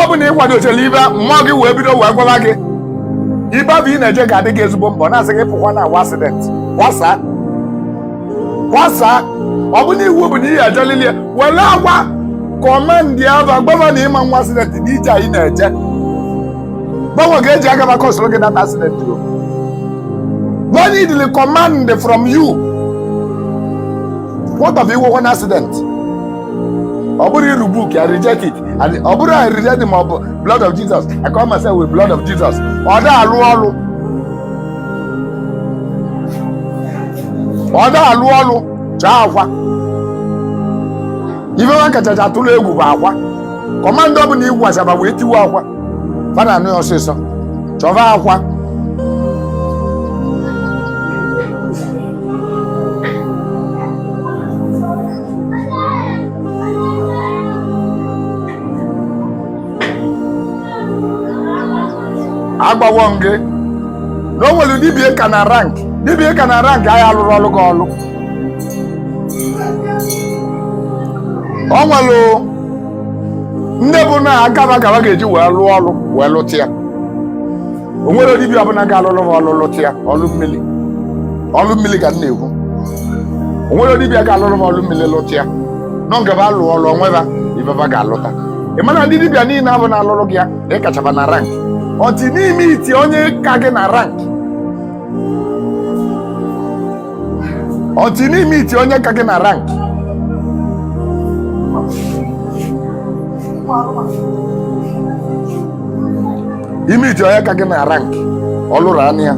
Ọbụla ị kwadochara ibe mmụọ gị wee bido wee gwaba gị ibe bụ ị na-eje ga-adị gị ezigbo mbọ, na-asị gị pụkwa na awa accident, kwasaa kwasaa. Ọ bụ na iwu bụ na ihe ejelili ya, were agwa command aba gbawa na ịma nwa accident na ije anyị na-eje gbanwe ga-eji agaba kọsụrụ gị that accident o. No need the command from you. What of iwe one accident? Ọ bụrụ i rebuke ya, reject it. And ọ bụrụ I reject ma ọ bụ blood of Jesus, I call myself with blood of Jesus, ọ da alụ ọlụ, ọ da alụ ọlụ. Chọọ akwa. Ife nwa kachacha atụrụ egwu bụ akwa. Command ọbụla igwu asaba wee tiwe akwa, fana anụ ya ọsịsọ. Chọva akwa. Agbawo m gị na o nwere dibia ka na rank, dibia ka na rank anyị alụrụ ọlụ gị ọlụ. O nwere ndị bụ na akaba kaba ga-eji wee lụọ ọlụ wee lụta ya. O nwere dibia ọbụla ga-alụrụ m ọlụ lụta ya. Ọlụ mmiri, ọlụ mmiri ka m na-ekwu. O nwere dibia ga-alụrụ m ọlụ mmiri lụta ya nọ nke ba lụọ ọlụ onweba ifefa ga-alụta. Ị mana ndị dibia niile abụ na-alụrụ gị ya na ịkachaba na rank ọtị n'ime iti onye ka gị na rank, ọtị n'ime iti onye ka gị na rank. Ime iti onye ka gị na rank, ọlụrụ anụ ya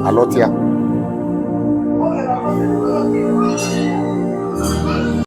alụta ya.